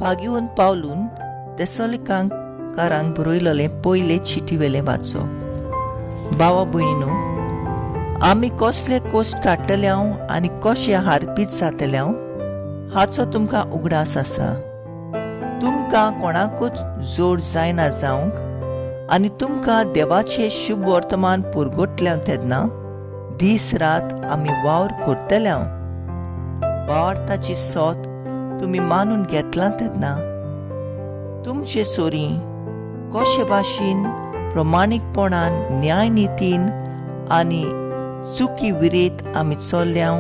भागीवन पावलून तेसोलिकांकारांक बरयलेलें पयले चिटीवेलें वाचप. भावा भयणीनो, आमी कसले कोश्ट काडटले हांव आनी कशें हारपीत जातले हांव हाचो तुमकां उगडास आसा. तुमकां कोणाकूच जोड जायना जावंक आनी तुमकां देवाचें शुभ वर्तमान पुरगोटल्या तेन्ना दीस रात आमी वावर करतले हांव. भावार्थाची सोत तुमी मानून घेतला तेन्ना तुमचे सोरी कशे भाशेन प्रमाणीकपणान न्यायनितीन आनी चुकी विरेत आमी चल्ल्या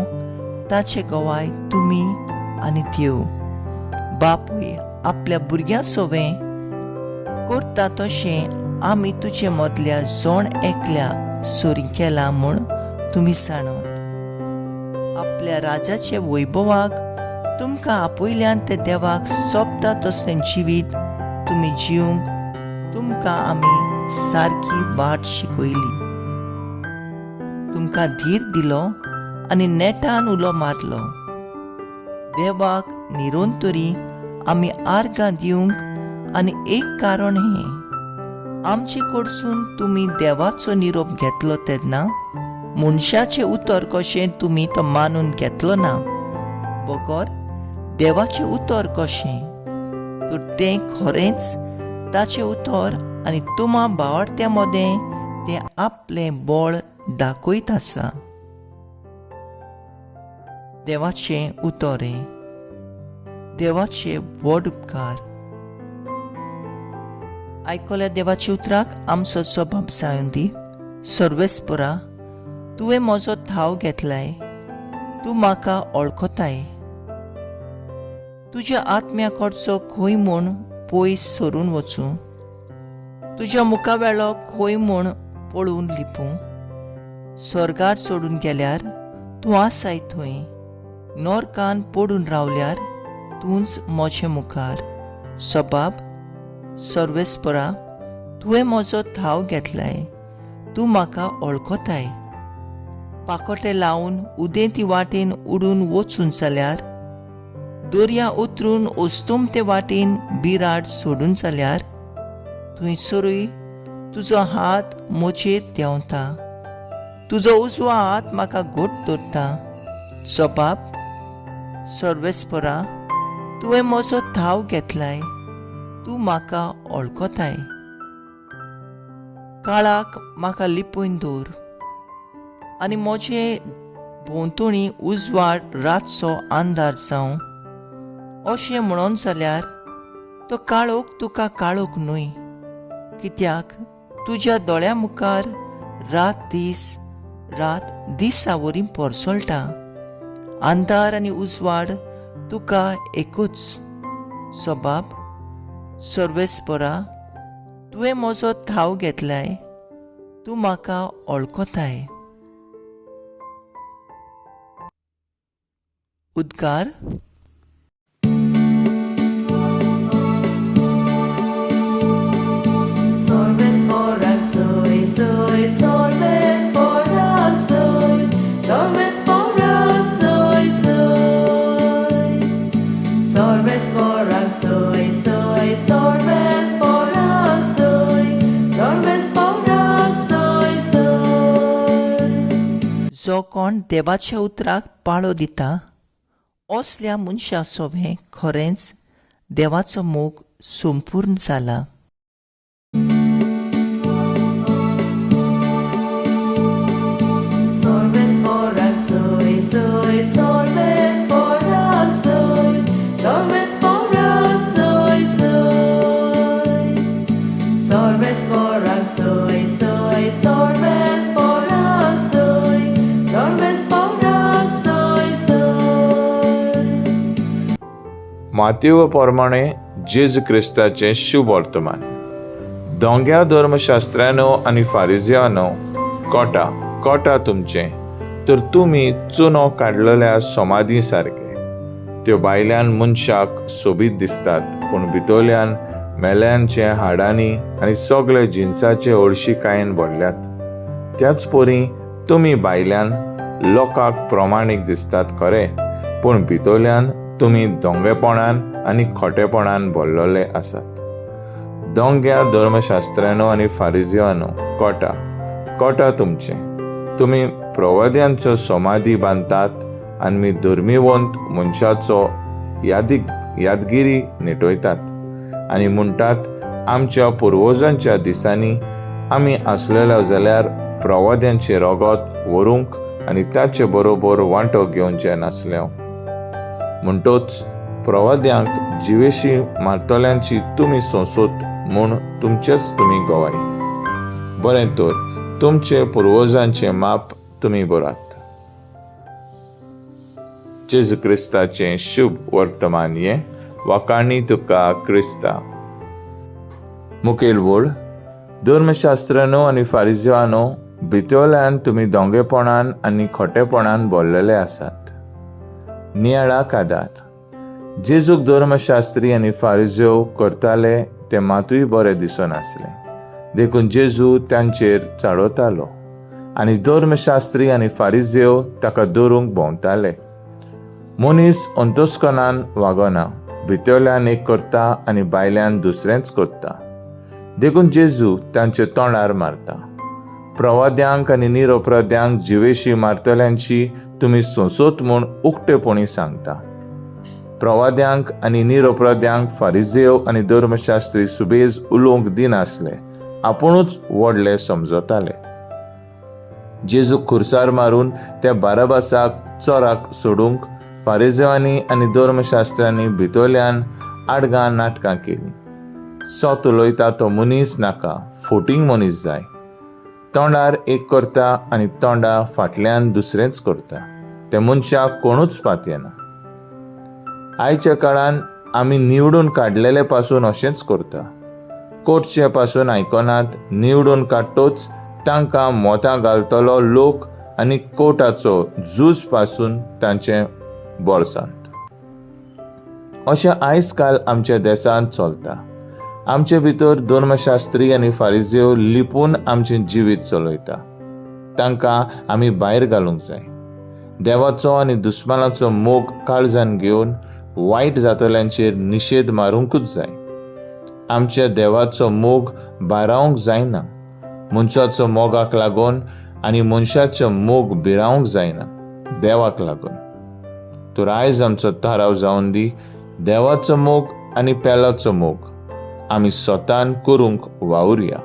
ताचे गवाय तुमी आनी देव बापूय आपल्या भुरग्यां सोवें करता तशें आमी तुजे मदल्या जण एकल्या सोरी केला म्हूण तुमी जाणत. आपल्या राजाचे वैभवाक तुमकां आपयल्यान ते देवाक सोबता तसलें जिवीत तुमी जिवंक तुमकां आमी सारकी वाट शिकयली, तुमकां धीर दिलो आनी नेटान उलो मारलो. देवाक निरंतरी आमी आर्गां दिवंक आनी एक कारण हें, आमचे कडसून तुमी देवाचो निरोप घेतलो तेन्ना मनशाचें उतर कशें तुमी तो मानून घेतलो ना, बगर देवाचें उतर कशें, तर तें खरेंच ताचें उतर आनी तुमा भावार्थ्या मदें तें आपलें बळ दाखयत आसा. देवाचें उतर हें, देवाचे व्हड उपकार. आयकल्या देवाच्या उतराक आमचो स्वभाव जावन दी. सर्वेस्परा, तुवें म्हजो थाव घेतलाय, तूं म्हाका वळखताय. तुज्या आत्म्या कडचो खंय म्हूण पयस सरून वचूं, तुज्या मुखावेलो खंय म्हूण पळोवन लिपूं. स्वर्गार सोडून गेल्यार तूं आसाय थंय, नोरकान पडून रावल्यार तूंच म्हजे मुखार. सबाब सर्वेस्परा, तुवें म्हजो थाव घेतलाय, तूं म्हाका वळखताय. पाकोटे लावन उदेंती वाटेन उडून वचून जाल्यार, दर्या उतरून अस्तुमते वाटेन बिराड सोडून जाल्यार, थंयसरूय तुजो हात म्हजेर देंवता, तुजो उजवो हात म्हाका घट धरता. सबाब सर्वेस्परा, तुवें म्हजो थाव घेतलाय, तूं म्हाका वळखताय. काळाक म्हाका लिपून दवर आनी म्हजे भोंवतणी उजवाड रातचो अंदार जावं अशें म्हणून जाल्यार तो काळोख तुका काळोख न्हय, कित्याक तुज्या दोळ्या मुखार रात दीस रात दिसा वरी परसळटा. अंधार आनी उजवाड तुका एकूच. सबाब सर्वेस्परा, तुवें म्हजो थाव घेतलाय, तूं म्हाका वळखताय. उद्गार. जो कोण देवाच्या उतराक पाळो दिता असल्या मनशा सोवें खरेंच देवाचो मोग संपूर्ण जाला. मातेव प्रमाणे जेजू क्रिस्ताचें शुभ वर्तमान. दोंग्या धर्मशास्त्र्यानो आनी फारिजियानो, कोटा कोटा तुमचें, तर तुमी चुनो काडलेल्या समाधी सारके. त्यो भायल्यान मनशाक सोबीत दिसतात, पूण भितरल्यान मेल्यांचे हाडांनी आनी सगळे जिनसाचे हळशिकायेन भरल्यात. त्याच परी तुमी भायल्यान लोकांक प्रमाणीक दिसतात खरें, पूण भितरल्यान तुमी दोंगेपणान आनी खोटेपणान भरलेले आसात. दोंग्या धर्मशास्त्र्यानो आनी फारिजियानो, कोटा कोटा तुमचें, तुमी प्रवाद्यांचो समाधी बांदतात आनी धर्मीवंत मनशाचो यादगिरी नेटयतात आनी म्हणटात, आमच्या पुर्वजांच्या दिसांनी आमी आसलेलो जाल्यार प्रवाद्यांचें रगत व्हरूंक आनी ताचे बरोबर वांटो घेवचें नासलें. म्हणटोच प्रवाद्यांक जिवेशी मारतल्यांची तुमी सोंसत म्हूण तुमचेच तुमी गवाय. बरें तर तुमचे पुर्वजांचें माप तुमी बरात. जेजू क्रिस्ताचें शुभ वर्तमान हें. वाखाणी तुका क्रिस्ता. मुखेल वळ. धर्मशास्त्रानो आनी फारिजियानो, भितरल्यान तुमी दोंगेपणान आनी खोटेपणान भरलेले आसात. नियाळा कादार. जेजूक धर्मशास्त्री आनी फारिज्यो करताले ते मातूय बरें दिसनासलें, देखून जेजू तांचेर चाळवतालो आनी धर्मशास्त्री आनी फारिज्यो ताका धरूंक भोंवताले. मनीस अंतस्कनान वागना, भितरल्यान एक करता आनी भायल्यान दुसरेंच करता, देखून जेजू तांचे तोंडार मारता. प्रवाद्यांक आनी निरपराध्यांक जिवेशी मारतल्यांची तुमी सोंसत म्हूण उक्तेपणी सांगता. प्रवाद्यांक आनी निरपराध्यांक फारिजेव आनी धर्मशास्त्री सुबेज उलोवंक दिनासले, आपुणूच व्हडले समजताले. जेजूक खुर्सार मारून त्या बाराबासाक चोराक सोडूंक फारिजेवांनी आनी धर्मशास्त्र्यांनी भितरल्यान आडगां नाटकां केलीं. सत उलयता तो मनीस नाका, फोटींग मनीस जाय. तोंडार एक करता आनी तोंडा फाटल्यान दुसरेंच करता, ते मनशाक कोणूच पातयेना. आयच्या काळान आमी निवडून काडलेले पासून अशेंच करता. कोटचे पासून आयकनात, निवडून काडटोच तांकां मोतां घालतलो लोक आनी कोर्टाचो झूज पासून तांचे बोल्सांत. अशें आयज काल आमच्या देशांत चलता. आमचे भितर धर्मशास्त्री आनी फारिजेव लिपून आमचें जिवीत चलयता. तांकां आमी भायर घालूंक जाय. देवाचो आनी दुस्मानाचो मोग काळजान घेवन वायट जातल्यांचेर निशेध मारूंकूच जाय. आमच्या देवाचो मोग भारावंक जायना, मनशाचो मोगाक लागून, आनी मनशाचो मोग भिरावंक जायना देवाक लागून. तर आयज आमचो थाराव जावन दी, देवाचो मोग आनी पेलाचो मोग आमी स्वतान करूंक वावुरया.